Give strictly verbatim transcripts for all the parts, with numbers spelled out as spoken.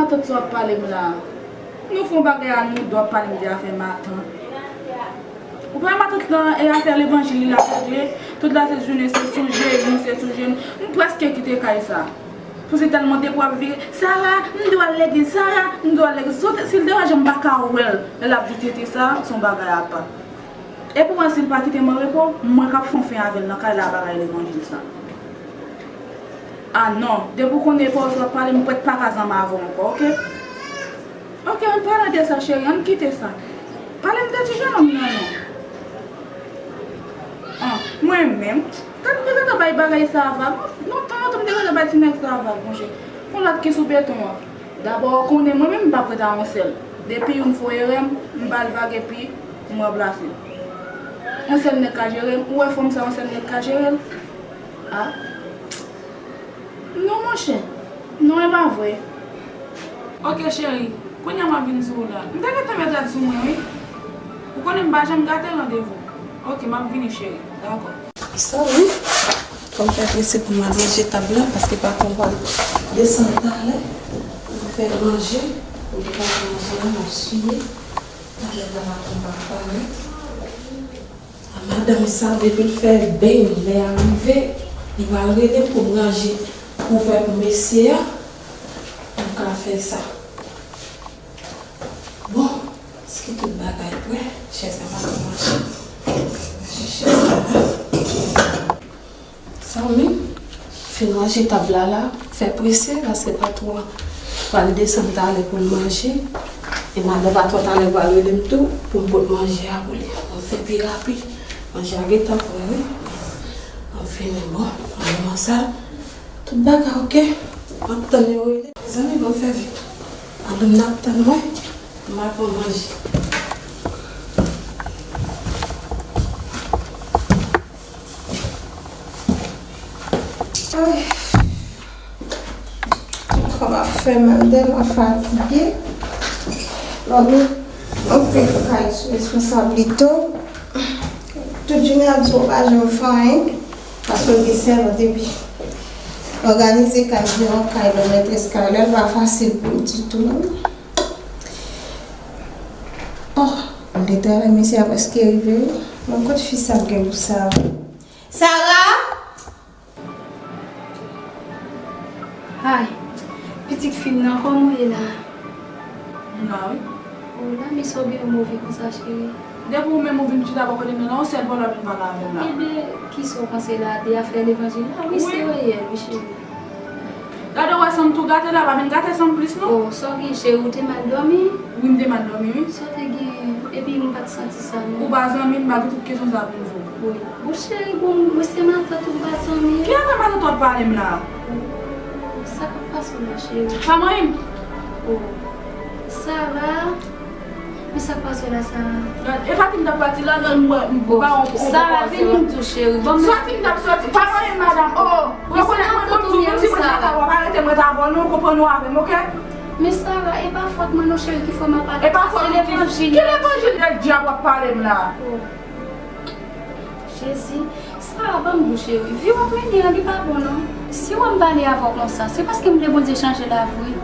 Matant sa w ap pale m la. Nou fè yon bagay a nou, w ap pale m de afè matant. Ou pa wè matant lan e afè levanjil li l ap regle. Tout la se jounen se sou jenou, se sou jenou. M prèske kite kay sa. Pou se tèlman depi w ap vire, Sara, m dwe al legliz, Sara, m dwe al legliz. Si l deranje m, m pa ka wè l. Lè l ap di tete sa, se yon bagay apa. Epi w wè si l pa kite m an repo, mwen k ap fè yon fen avè l nan kay la bagay levanjil sa. Ah non, depi w konnen e pawòl sa w ap pale, m prèt pa ka zanmi avè w ankò, oke? Oke, ann pale de sa, cheri, ann kite sa. Pale m de ti jennonm nan non. Ah, mwen menm, gad m te gentan bay bagay sa a vag. Non, tan lontan m te gentan bay ti nèg sa a vag, monchè. Yon lòt ki sou beton an. Dabò, ou konnen mwen menm m p ap ret a yon sèl. Depi youn fè yon erè, m ba l vag epi m ranplase l. Yon sèl nèg ka jere m, ou wè fanm sa yon sèl nèg ka jere l? Ah. Non, monchè. Non, e pa vre. Oke, cheri. Kounye a m ap vin sou ou la. M te gentan met rad sou mwen, wi. Ou konnen m pa janm gate randevou. Oke, m ap vini, cheri. Dakò. Sa wi. Fò m fè prese pou m al ranje tab la, paske patwon pral desann talè pou l fè manje. Pou l fè manje a, m ap siye. Talè la patwon pral parèt. A madanm sa, depi l fè beny lè a rive, li pral rele m pou m ranje kouvè pou mesye a. M ka fè sa. Bon, èske tout bagay prè? Chèz la pa ka mache. Chèz la la. Sa menm, fin ranje tab la la, fè prese, paske patwon an pral desann talè pou l manje. E madan patwon talè pral rele m tou pou m pot manje a pou li. Mwen fè pi rapid. Manje a gentan prè, wi. Anfen, bon, mwen sa. Tout bagay oke. M ap tann yo rele. Mezanmi, bon, fè vit. Pandan n ap tann mwen, m ap pran manje. Ay. Kò m ap fè mal, m tèlman fatige. Lòt nou, nou fè kay sou responsablite w. Tout jounen ap di w pa janm fè anyen, paske w gen sèvant epi òganize kay, gen yon kay nan men eskalè, l pa fasil pou l ditou non. Oh, m te travay, mesye a prèske rive wi. Bon, kot fi sa ap gen pou sa? Sara! Ay, pitit fi m nan, kòman w ye la? M la wi. Ou la, men sa w gen yon move konsa, cheri? Depi ou menm ou vin chita bò kote m nan, yon sèl bò la w vin pale avè m la. Ebyen, kisa w panse la de afè levanjil la? Wi, se reyèl, wi, cheri. Gade w wè san m tou gate la, pa vin gate san m plis non. Oh, sa w gen, cheri, ou te mal dòmi? Wi, m te mal dòmi, wi. Sa w te gen? Epi m pa t santi sa non. Ou pa zanmi m, m pa gen tout kesyon sa pou m di w. Wi. Bon, cheri, bon, mwen se matant ou, m pa zanmi. Ki afè matant w ap pale m la? Sa k ap pase w la, cheri? Pa manyen m. Oh. Sara. Men sa k pase w la, Sara? Gad, e pa fin m t ap pati la, gad m wè, m ba w yon poko. Sara, vini m tou, cheri. Bon, men sòti m t ap sòti. Pa manyen m, madanm. Oh, ou rekonèt mwen, mwen di w, menm si mwen t la ka, w ap arete mwen t avè w, non, ou konprann ou avè m, oke? Men Sara, e pa fòt mwen non, cheri, ki fè m ap pale. E pa fòt ou di. Ki levanjil de dyab w ap pale m la? Oh. Jezi, Sara, ban m di w, cheri, vi w ap mennen an, li pa bon non. Si w wè m pale avè w konsa, se paske m vle Bondye chanje lavi w wi.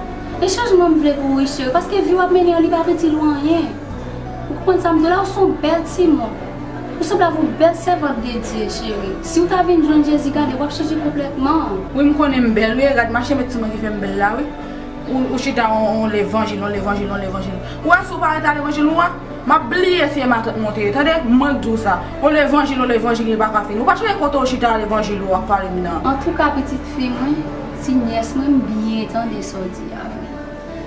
E chanjman m vle pou ou wi, cheri, paske vi w ap mennen an, li pa itil ou anyen. Ou konprann sa m di w la, ou se yon bèl timoun. Ou sanble avèk yon bèl sèvant de Dye, cheri. Si w ta vin jwenn Jezi, gade, w ap chanje konplètman. Wi, m konnen m bèl wi, e rad mache met sou mwen ki fè m bèl la wi. Ou, ou chita on, on levanjil, on levanjil, on levanjil. Ou wè si w pa rete a levanjil ou a, m ap bliye si e matant mwen w te ye, tande? Mwen k di w sa. On levanjil, on levanjil, li pa ka fini. Ou pa chonje kote w chita a levanjil ou ap pale m nan? Antouka, pitit fi mwen, ti nyès mwen, m byen tande sa w di a vre.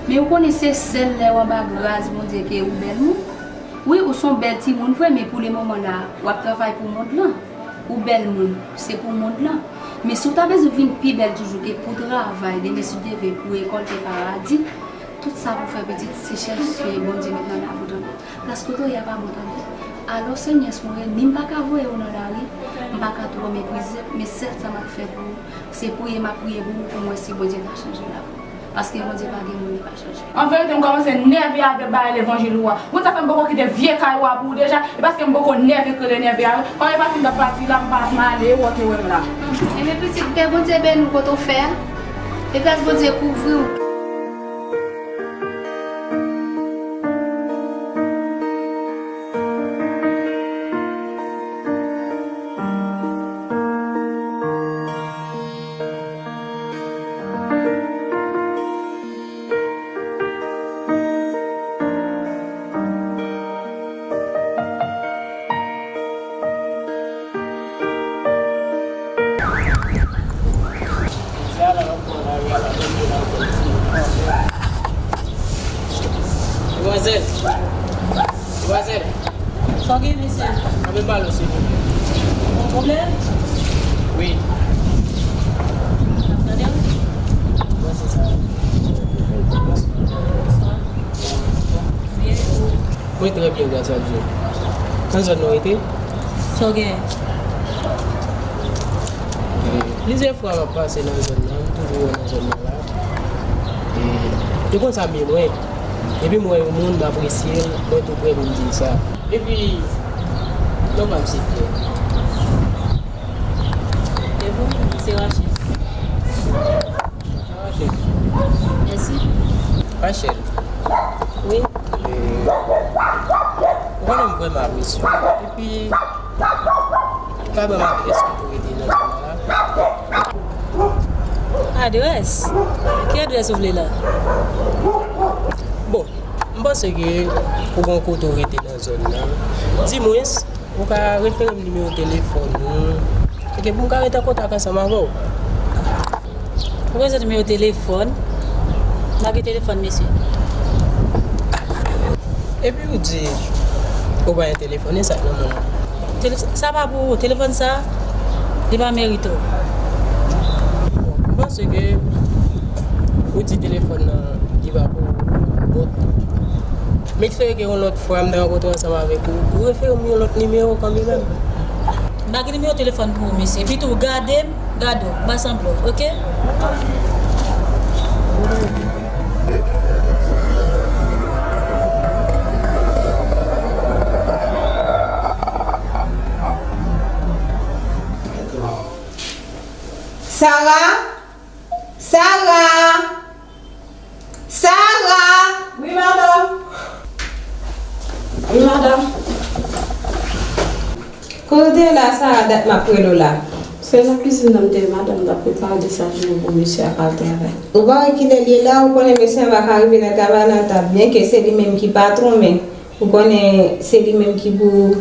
Men ou konnen se sèl lè w anba gras Bondye ke ou bèl moun. Wi, ou se yon bèl timoun vre, men pou lemoman la, w ap travay pou mond lan. Ou bèl moun, se pou mond lan. Men si w ta bezwen vin pi bèl toujou ke pou travay, demen si Dye vle pou rekòlte paradi, tout sa pou fè pitit, se chèche Bondye met nan lavi w tande. Plas kote w ye a pa bon tande. Alò se nyès mwen ye, ni m pa ka voye w nan lari, m pa ka twò meprize w, men sèl sa m ap fè pou ou, se priye m ap priye pou ou, pou m wè si Bondye ka chanje lavi w. Paske Bondye pa gen moun li pa chanje. An verite, m kòmanse nève avèk bagay levanjil ou a. Ou konn sa fè m poko kite vye kay ou a pou ou deja? E paske m poko nève k rele nève a wi. Kòm e pati m t ap pati la, m pa, m ale, ou te wè m la. Enben pitit, ke Bondye beni w kote w fè a. E gras Bondye kouvri w. Demwazèl. Demwazèl. Sa w gen, mesye? Ann pale w, silvouplè. Yon pwoblèm? Wi. N ap tande w. Mwen se sa. Bonswa. Byen, ou? Mwen trè byen, gras a Dye. Nan zòn nou rete? Sa w gen? E, plizyè fwa m ap pase nan zòn nan, m toujou wè nan zòn nan la. E, e konsa m ye mwen. Depi m wè yon moun, m apresye l, mwen tou prè pou m di l sa. Epi, non pa m se Pierre. E vou, se Rachel. Rachel. Mèsi. Rachel. Wi. E, ou konnen m vrèman apresye w. Epi, m pa vrèman konnen èske w rete nan zòn nan la. Adrès? Ki adrès ou vle la? Bon, m panse ke ou gen yon kote w rete nan zòn nan. Dimwens, ou ka refere m nimewo telefòn ou. Epi pou m ka rete an kontak ansanm avè w. Ou bezwen nimewo telefòn? M pa gen telefòn, mesye. Epi ou di, ou pa gen telefòn, e sa k nan men w? Telef-, sa pa pou ou. Telefòn sa, li pa merite w. Bon, m panse ke ou di telefòn nan, li pa pou ou. Bon, m espere ke yon lòt fwa m ta rankontre ansanm avèk ou, ou refere m yon lòt nimewo kanmenm. M pa gen nimewo telefòn pou ou, mesye. Epi tou, gade m, gade w, m pa sanble w, oke? Sara? Sara? Sara! Wi, madanm. Wi, madanm. Kote w ye la, Sara, dat m ap rele w la? Se nan kwizin nan m te ye, madanm, m t ap prepare desèt jounen pou mesye a k al travay. Ou pa wè kilè l ye la, ou konnen mesye a pa ka rive nan travay nan tan, byenke se li menm ki patwon, men ou konnen se li menm ki pou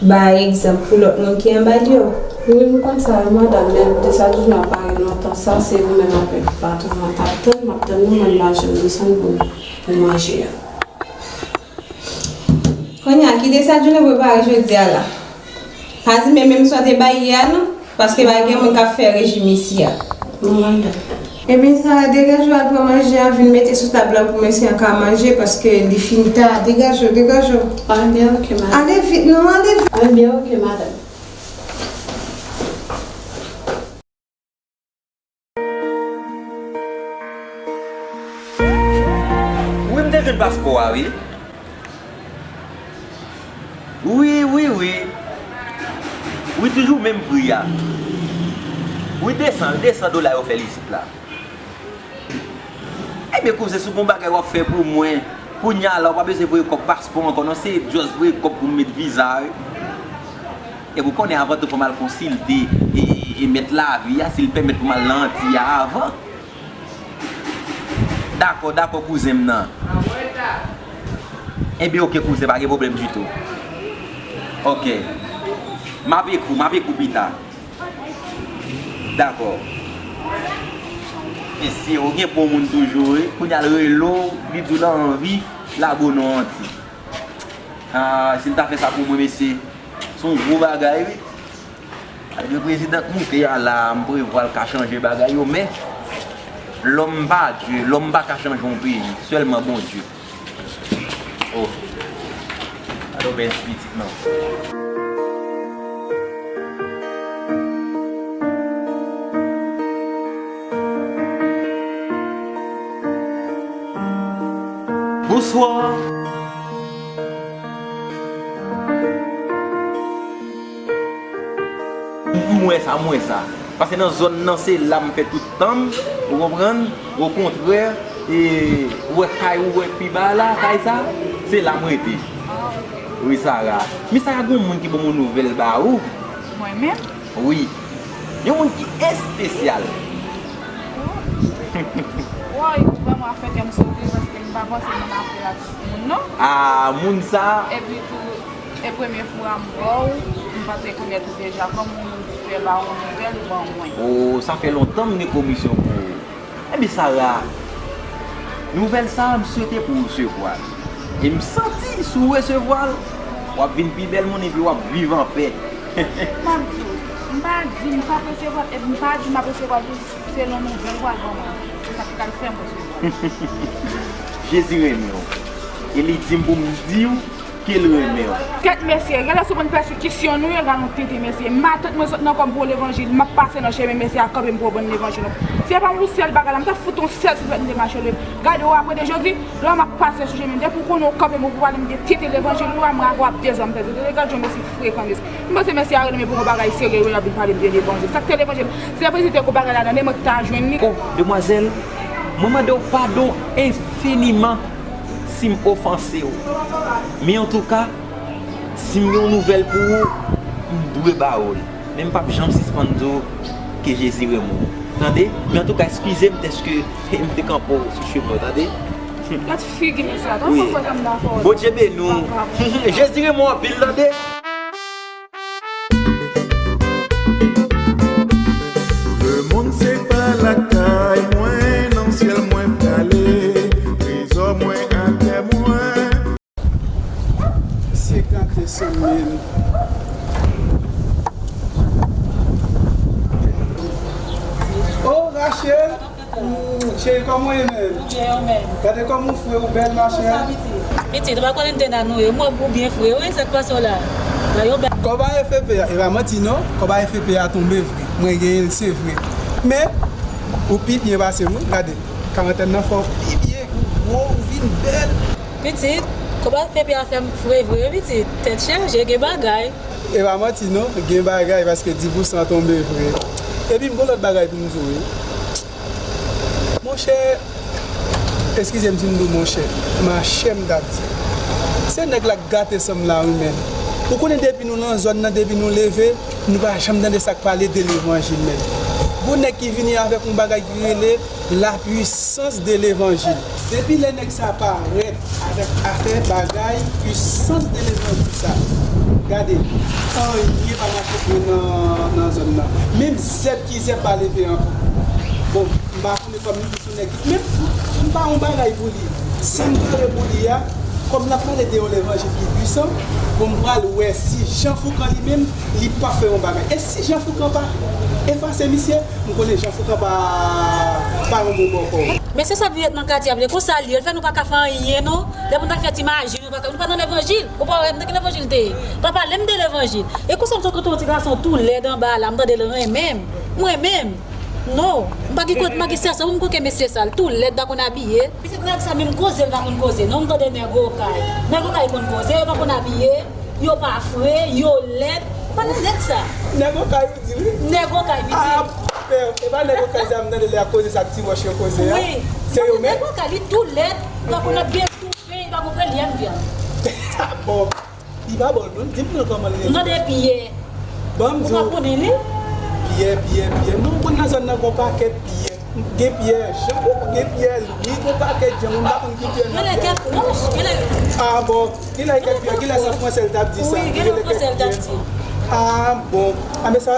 bay egzanp pou lòt moun ki anba l yo. Wi, m konn sa, wi, madanm, men desèt jounen an pa gen lontan, sa se ou menm avèk patwon an t ap tann, m ap tann nou, mwen m pa janm desann pou, pou manje a. Kounye a, ki desèt jounen prepare jodi a la? Pa di men menm sa w te bay yè a non, paske pa gen moun k ap fè rejim isi a. Bon, madanm. Ebyen, Sara, degaje w al pran manje a, vin mete sou tab la pou mesye an ka manje, paske li fin ta. Degaje w, degaje w. Ebyen, oke, madanm. Ale vit non, ale vit. Ebyen, oke, madanm. Wi, m te jwenn paspò a, wi. Wi, wi, wi. Wi, toujou menm pri a. Wi, de san, de san dola yo fè l isit la. Ebyen, kouzen, si w gen yon bagay w ap fè pou mwen, kounye a la, ou pa bezwen voye kòb paspò ankò, non, se just voye kòb pou m met viza, wi. Epi ou konnen, avan tou, fò m al konsilte e, e, e mèt lavi a, si l pèmèt pou m al nan Antiy a avan. Dakò, dakò, kouzen m nan. Ebyen, oke, kouzen, pa gen pwoblèm ditou. Oke. M ap ekri w, m ap ekri w pita. Dakò. Mesye, ou gen bon moun toujou, wi. Kounye a l rele w, li di w l anvi lage w nan Antiy. Ah, si l ta fè sa pou mwen, mesye, se yon gwo bagay, wi. Sa vle di prezidan k moute a la, m prevwa l ka chanje bagay yo, men lòm pa Dye, lòm pa ka chanje yon peyi, sèlman Bondye. Oh. Gade yon bèl ti pitit non. Bonswa. M wè sa, m wè sa. Paske nan zòn nan, se la m fè tout tan m, ou konprann? Okontrè, e, ou wè kay ou wè pi ba la, kay sa, se la m rete. Wi, Sara. Men Sara, gen yon moun ki ban m yon nouvèl ba ou. Mwen menm? Wi. Yon moun ki espesyal. Woy, ou vrèman fè kè m souri paske m pa panse m nan afè ak moun non. Ah, moun sa. Epi tou, e premye fwa m wè w, m pa te konèt ou deja. Kòman w fè ba w nouvèl ou ban mwen? Oh, sa fè lontan m gen komisyon pou ou. Ebyen, Sara, nouvèl sa a, m swete pou w resevwa l. E m santi, si w resevwa l, w ap vin pi bèl moun epi w ap viv anpè. M ap di w, m pa di m p ap resevwa l, epi m pa di m ap resevwa l tou, selon nouvèl ou pral ban mwen. Se sa ki pral fè m resevwa l. Jezi renmen w. E li di m pou m di w ke l renmen w. Kèt mesye, genlè se pou n pèsekisyon nou ye, gade yon tenten mesye. Matant mwen sot nan kòm pou levanjil, m ap pase nan chemen mesye a kanpe m pou yo ban m levanjil. Se pa yon sèl bagay la, m ta fout yon sèl souflèt m te mache leve. Gade w apre de jodi, lè m ap pase sou chemen, depi w konnen w kanpe m pou pale m de tenten levanjil, ou a m avè w ap dezòm pèdi. Gade yon mesye frekan mesye. M panse mesye a rele men pou yon bagay serye, yo ap vin pale m de levanjil. Sa k te levanjil? Se levanjil te gon bagay ladan, men mwen k ta jwenn li. O, demwazèl, mwen mande w padon enfiniman si m ofanse w. Men antouka, si m gen yon nouvèl pou ou, m dwe ba ou l. Men m p ap janm sispann di w ke Jezi renmen w. Tande? Men antouka, eskize m dèske m te kanpe w sou chemen w, tande? Gad figi mesye a, wi. Bondye beni w. Jezi renmen w anpil, tande? Lemonn se pa lakay mwen, nan syèl mwen prale, trezò mwen atè mwen. Senkant e san mil. Oh, Rachel! Hmm, cheri, kòman w ye, menm? Gade kòman w fre, ou bèl, ma chère. Pitit, ou pa konnen m te nan nou ye. M wè ou byen fre, wi, sa k pase w la? Ba yo bèl. Kòb a F P A, e pa manti non, kòb a F P A tonbe vre. Mwen genyen l, se vre. Men, ou pi byen pase m, wi, gade. Karantèn nan fè w pi byen, ou gwo, ou vin bèl. Pitit, kòb a F P A fè m fre vre, pitit. Tèt chaje, gen bagay. E pa manti non, gen bagay paske dis pousan tonbe vre. Epi m gon lòt bagay pou m di w wi. Monchè, eskize m si m di w monchè, machè m t ap di. Se nèg la k gate san m la wi menn. Ou konnen depi nou nan zòn nan, depi nou leve, nou pa janm tande sa k pale de levanjil menn. Gon nèg ki vini avèk yon bagay ki rele la puissance de l'évangile. Depi lè nèg sa parèt avèk afè bagay puissance de l'évangile sa, gade, anyen pa mache pou nan, nan zòn nan. Menm zèb ki zèb pa leve ankò. Bon, m pa konnen kòm li di sou nèg, men m pa yon bagay pou li. Sa m pare pou li a, kòm l ap pale de yon levanjil ki pwisan, bon, m pral wè si Jan Foukan li menm, li pa fè yon bagay. E si Jan Foukan pa efase misye, m konnen Jan Foukan pa, pa yon bon bòkò. Men se sa Viyèt nan katye ap di, konsa l ye, l fè nou pa ka fè anyen non. Lè pou n ta fè ti maji, nou pa ka, nou pa nan levanjil. Ou pa wè m nan ki levanjil te ye. Pa pale m de levanjil. E konsa m sot kote yon ti gason tou lèd anba la, m tande l renmen m. M renmen m. Non, m pa gen kote, m pa gen sèso pou m koke mesye sa, l tou lèd, pa konn abiye. Pitit nèg sa menm koze l pa konn koze non, m tande nèg Okay. Nèg Okay konn koze, yo pa konn abiye, yo pa fre, yo lèd. Pa nan nèg sa. Nèg Okay ou di wi. Nèg Okay pitit. Ah, pè, e pa nèg Okay sa m tande lè y ap koze sa ak ti wòch yo koze a. Wi. Se yo menm. Nèg Okay li tou lèd, pa konn abiye, tou fen, li pa konn pran lyen vyann. Ah bon. Li pa bon non, di m non kòman l rele. M tande Pyè. Ban m di w. Ou pa konnen li? Pyè, Pyè, Pyè. Non, mwen nan zòn nan gon pakèt Pyè. Gen Pyè Jan, gen Pyè Lwi, gon pakèt Jan, mwen pa konn ki Pyè nan. Genlè kèk pwòch, genlè. Ah bon, genlè kèk Pyè, genlè se fransè l t ap di sa. Wi, genlè fransè l t ap di. Ah bon. Ah, men sa,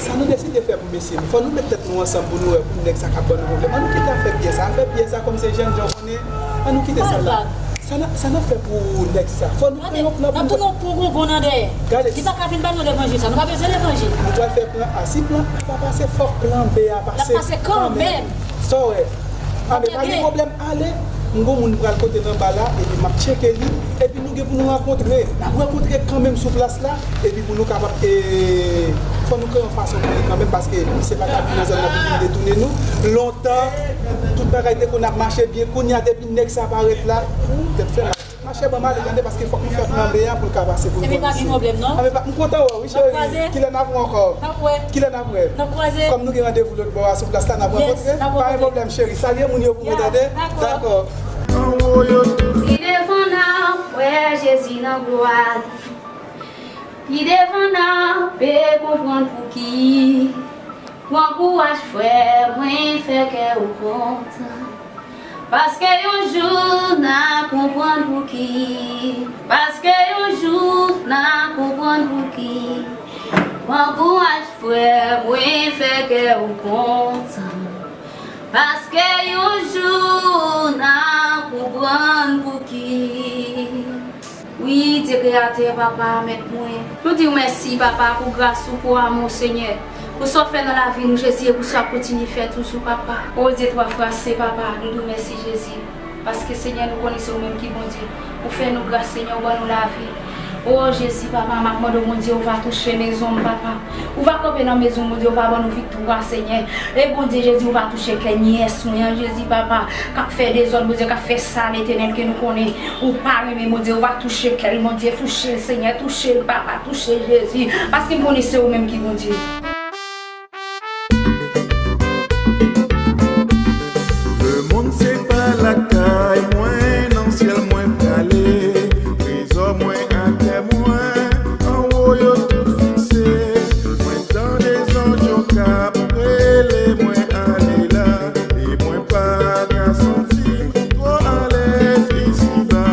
Sa nou deside fè pou mesye nou, fò nou met tèt nou ansanm pou nou wè pou nèg sa k ap ban nou pwoblèm. An nou kite afè Pyè sa, afè Pyè sa kòm se jènjan w konnen, an nou kite sa la. Sa n ap, sa n ap fè pou nèg sa, fò nou fè yon plan pou nou. N ap tounen yon pwongongon nan dèyè. Gade. Li pa ka vin ban nou levanjil sa, nou pa bezwen levanjil. Nou pral fè plan A, si plan A pa pase, fòk plan B a pase kanmenm. L ap pase kanmenm. Sa w wè. Ah, men pa gen pwoblèm, ale. M gon moun pral kote nan ba la, epi m ap tcheke li, epi nou gen pou nou rankontre. N ap rankontre kanmenm sou plas la, epi pou nou kapab, e, fò nou kreye yon fason pou li kanmenm, paske misye pa ka vin nan zòn nan pou vin detounen nou. Lontan, tout bagay te konn ap mache byen, kounye a depi nèg sa parèt la, tèt fè mal. Machè, ban m ale tande, paske fòk nou fè plan B a pou l ka pase pou nou. Epi pa gen pwoblèm non. Ah, men pa, m kontan wè w wi, cheri. Kilè n ap wè ankò? N ap wè. Kilè n ap wè? N ap kwaze. Kòm nou gen randevou lòt bò a sou plas la, n ap rankontre. Pa gen pwoblèm, cheri. Salye moun yo pou mwen tande. Dakò. Pi devan n ap wè Jezi nan glwa li. Pi devan n ap konprann pouki. Pran kouraj frè mwen, fè kè w kontan. Paske yon jou n a konprann pouki. Paske yon jou n a konprann pouki. Pran kouraj frè mwen, fè kè w kontan. Paske yon jou n a konprann pouki. Atè, papa, mèt mwen. Nou di w mèsi, papa, pou gras ou, pou amou, Senyè. Pou sa w fè nan lavi nou, Jezi, e pou sa w ap kontinye fè toujou, papa. O Dye twa fwa sen, papa, nou di w mèsi, Jezi. Paske, Senyè, nou konnen se ou menm ki Bondye. Ou fè nou gras, Senyè, ou ban nou lavi. O Jezi, papa, m ap mande w, Bondye, ou va touche mezon m, papa. Ou va kanpe nan mezon m, Bondye, ou va ban nou viktwa, Senyè. E Bondye, Jezi, ou va touche kè nyès mwen an, Jezi, papa, k ap fè dezòd, Bondye, k ap fè sal, Etènèl, ke nou konnen ou pa renmen, Bondye, ou va touche kè l, Bondye, touche l, Senyè, touche l, papa, touche l, Jezi, paske m konnen se ou menm ki Bondye. Lemonn se pa lakay mwen, nan syèl mwen prale. Trezò mwen ak kè mwen, anwo yo tout fikse. Mwen tande zanj yo k ap rele mwen ale la, e mwen pa ka santi m twò alèz isiba.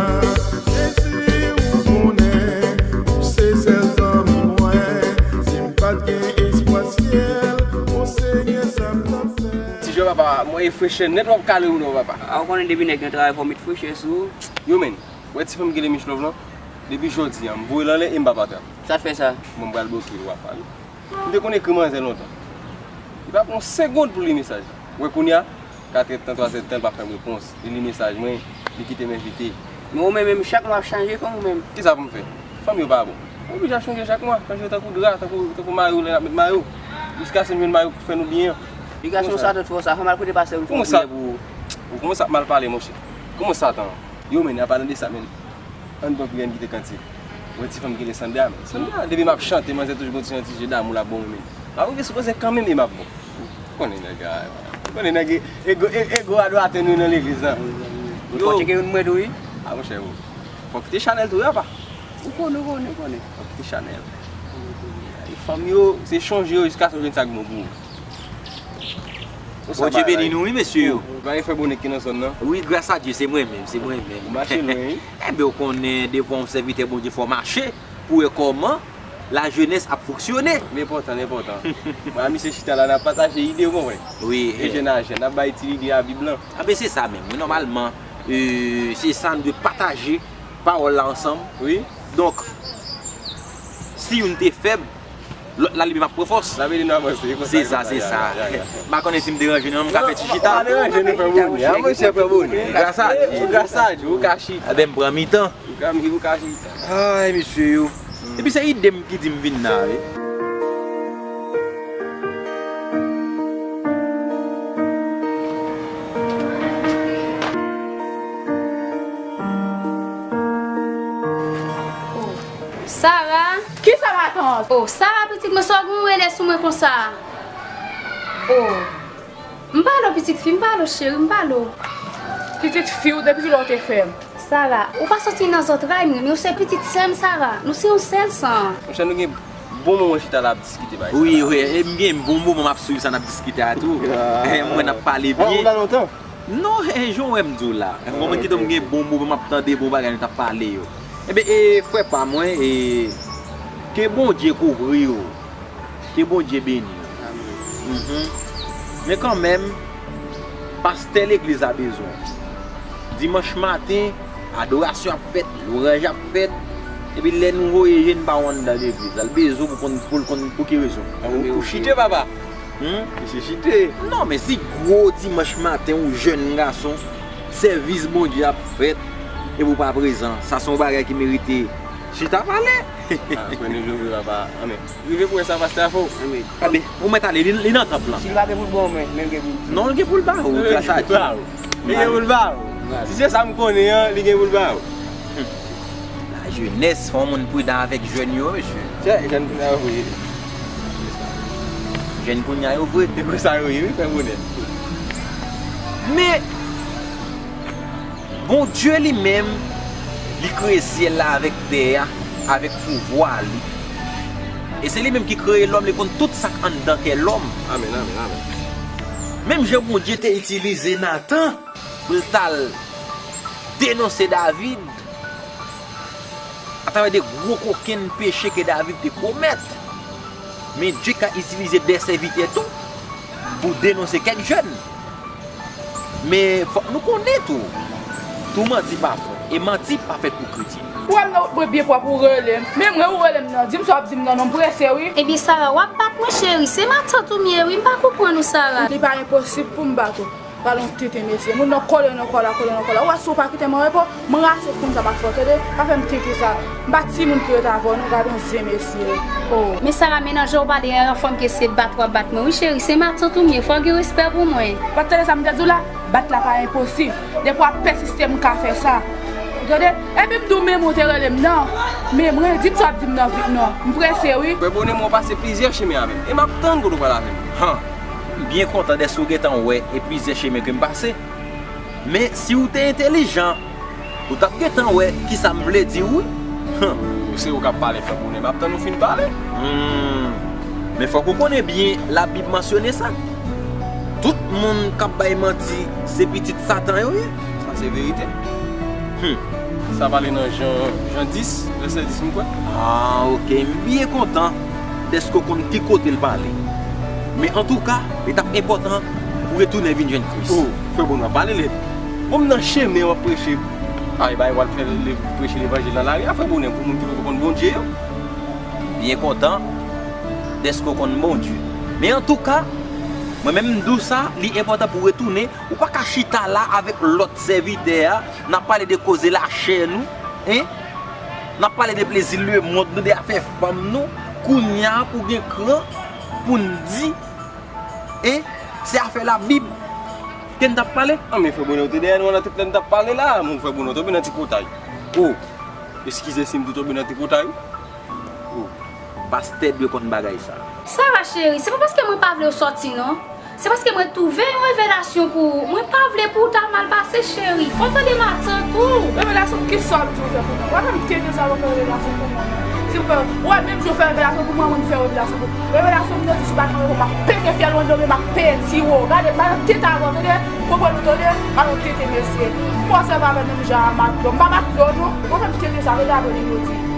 Jezi, ou konnen, ou se sèl zanmi mwen. Si m pa t gen espwa syèl, o Senyè, sa m t ap fè? Ti Jò, papa, mwen e fresh nèt, w ap kale ou non, papa. A, ou konnen depi nèg nan travay fò w met fresh sou ou. Yo, men, wè ti fanm ki rele Michelob lan? Depi jodi a, m voye l anlè e m pa pati. Sa fè sa? Bon, m pral bloke l, w ap pale. M te konn ekri manzè lontan. Li pa pran yon segonn pou li mesaj. Wè kounye a, katrè tan, twazè tan, li pa fè m repons. Li li mesaj mwen, li kite m envite. Men ou menm, menm chak lè w ap chanje fanm ou menm. Kisa pou m fè? Fanm yo pa bon. Ou oblije ap chanje chak mwa, chanje yo tankou dra, tankou, tankou mayo, lè n ap met mayo. Jiskaske m jwenn mayo pou fè nou byen an. Jiskaske yon satan fè w sa, fanm al kote pastè pou l fè yon priyè pou ou. Ou kòmanse ap mal pale, monchè. Kòman satan? Yo, men, an palan de sa, men. Ann pran priyè, ann kite kantik. Wè ti fanm ki rele Sandra, men. Sandra, depi m ap chante, manzè toujou gon ti jan ti je damou l ap ban mwen, men. M ap rive sou manzè kanmenm e m ap bon. Ou konnen nèg a, ou konnen nèg ego, e- ego a dwe atenn wi nan legliz la. Ou fò tcheke youn mwen tou, wi. A, monchè, ou fò kite chanèl tou, wi, apa. Ou konnen, ou konnen, ou konnen. Fò kite chanèl. E fanm yo, se chonje yo jiskaske w jwenn sa k bon pou ou. Bondye beni nou, wi, mesye yo. Ou pa gen frè Bonèt ki nan zòn nan? Wi, gras a Dye, se mwen menm, se mwen menm. Ou mache lwen, wi. Enben, ou konnen, devan yon sèvitè Bondye, fò w mache pou w wè kòman lajenès ap fonksyone. L enpòtan, l enpòtan. Mwen ak misye chita la, n ap pataje ide, ou konprann? Wi. De jèn a jèn, n ap bay ti lide a Bib lan. Anben, se sa menm, wi, nòmalman, e, se sa, nou dwe pataje pawòl la ansanm. Wi. Donk, si youn te fèb, lòt la li menm ap pran fòs. L ap ede nou avanse, e konsa. Se sa, se sa. M pa konnen si m deranje nou, m ka fè ti chita. Non, pa deranje nou, frè Bonèt. A, monchè, frè Bonèt. Gras a Dye. Gras a Dye, ou ka chita. Enben, m pran mitan. Ou ka, ou ka chita. Ay, mesye yo. Epi se ide m ki di m vin la, wi. Sara. Kisa, matant? Oh, Sara, pitit mwen, sa w gen w rele sou mwen konsa? Oh. M pale w, pitit fi, m pale w, cheri, m pale w. Pitit fi w, depi kilè w te fè m? Sara, ou pa soti nan zantray mwen, men ou se pitit sè m, Sara. Nou se yon sèl san. Monchè, nou gen bon moman chita la ap diskite bagay sa la. Wi, wi, e m gen bon moman m ap swiv sa n ap diskite a tou. Ah. E mwen n ap pale byen. Ou la lontan? Non, e jan w wè m di w la. Mwen menm kite m gen bon moman m ap tande bon bagay nou t ap pale yo. Enben, e frè pa mwen, e ke Bondye kouvri w. Ke Bondye beni w. Amèn. Mhm. Men kanmenm, pastè legliz la bezwen w. Dimanch maten, adorasyon ap fèt, lwanj ap fèt, epi lè nou voye je n pa w anndan legliz la, l bezwen w pou konn, pou l konn pou ki rezon. Amèn. Ou chite, papa. Hmm? Misye chite. Non, men si gwo dimanch maten, ou jèn gason, sèvis Bondye ap fèt, epi ou pa prezan, sa se yon bagay ki merite chita pale. Ah, frè nou jwe vre, papa. Amèn. Rive pou wè sa pastè a fè w. Amèn. Anben, ou mèt ale, li, li nan tanp lan. Si l pa gen pou l ban w, men, men l gen pou l. Non, l gen pou l ba ou, gras a Dye. Li gen pou l ba ou. Si se sa m konnen an, li gen pou l ba ou. Hmm. Lajenès, fò yon moun pridan avèk jèn yo, mesye. Jèn, jèn pridan, wi. Jèn kounye a yo vre. Se konsa yo ye, wi, frè Bonèt. Men, Bondye li menm, li kreye syèl la avèk tè a, avèk pouvwa li. E se li menm ki kreye lòm, li konn tout sa k anndan kè lòm. Amèn, amèn, amèn. Menm jan Bondye te itilize Natan pou l t al denonse David atravè de gwo kokenn peche ke David te komèt. Men Dye ka itilize de sèvitè tou pou denonse kèk jèn. Men fòk nou konnen tou, tou manti pa fon, e manti pa fèt pou kretyen. Ou wè m nan wout mwen byen pwòp, ou rele m. Men mwen, ou rele m nan. Di m sa w ap di m nan non, m prese wi. Ebyen Sara, w ap bat mwen cheri, se matant ou m ye wi, m pa konprann ou Sara. Li pa enposib pou m bat ou. Gade yon tenten mesye. Moun nan kole nan kò la, kole nan kò la. Ou wè si w pa kite m an repo, m rase kounye a m ap fè w tande. Pa fè m tenten sa. M pa timoun ki ret avè w non, gade yon zen mesye. Oh, men Sara, men nan jan w pale a, yon fanm ki eseye bat w ap bat mwen wi cheri, se matant ou m ye, fò w gen respè pou mwen. W ap tande sa m te di w la? Bat la pa enposib. Depi w ap pèsiste, m ka fè sa. Ou tande? Epi m di w men mwen te rele m nan. Men mwen, di m sa w ap di m nan vit non. M prese wi. Frè Bonè, mwen pase plizyè chemen avè m. E m ap tann kote w pral avè m. Han. M byen kontan dèske w gentan wè e plizyè chemen ke m pase. Men si w te entèlijan, ou t ap gentan wè kisa m vle di w wi. Hum. Se ou k ap pale, Frè Bonè. M ap tann ou fin pale. Hmm. Men fòk ou konnen byen, Labib mansyone sa. Tout moun k ap bay manti, se pitit Satan yo ye. Sa se verite. Hmm. Sa pale nan Jan, Jan dis, vèsè dis, m kwè. Ah, ok. M byen kontan dèske w konn ki kote l pale. Men antouka, li t ap enpòtan pou w retounen vin jwenn Kris. Oh, Frè Bonè, pale lèd. Bon, m nan chemen, w ap preche. Ay, bay, w al fè le-, preche levanjil nan lari a, Frè Bonè, pou moun ki poko konn Bondye yo. Byen kontan dèske w konn Bondye. Men antouka, mwen menm m di w sa, li enpòtan pou w retounen. Ou pa ka chita la avèk lòt sèvitè a, n ap pale de koze lachè nou, en? N ap pale de plezi lemonn nou, de afè fanm nou. Kounye a pou gen kran pou n di, en? Se afè Labib ke n t ap pale. Ah, men Frè Bonè, ou te dèyè nou an nan tout lè n t ap pale la. Mon Frè Bonè, w tonbe nan tripotay. Oh, eskize si m tou tonbe nan tripotay wi. Oh, pastè dwe konn bagay sa. Sara cheri, se pa paske mwen pa vle w sòti non. Se paske mwen twouve yon revelasyon pou ou. Mwen pa vle pou w ta mal pase cheri. Fò w tande matant ou. Revelasyon kisa w ap di w fè pou mwen? W ap fè m tenten sa w ap fè revelasyon pou mwen. Si w fè, w wè menm jan w fè revelasyon pou mwen, mwen m fè revelasyon pou ou. Revelasyon m nan di si w pa tande m ap pete fyèl ou anndan men m ap peye tiwo. Gade, m pa nan tèt avè w tande. Konprann ou tande? Pa nan tenten mesye. M pa sèvi avè menm jan a matlon. M pa matlon non. W ap fè m tenten sa, regade w li yo di.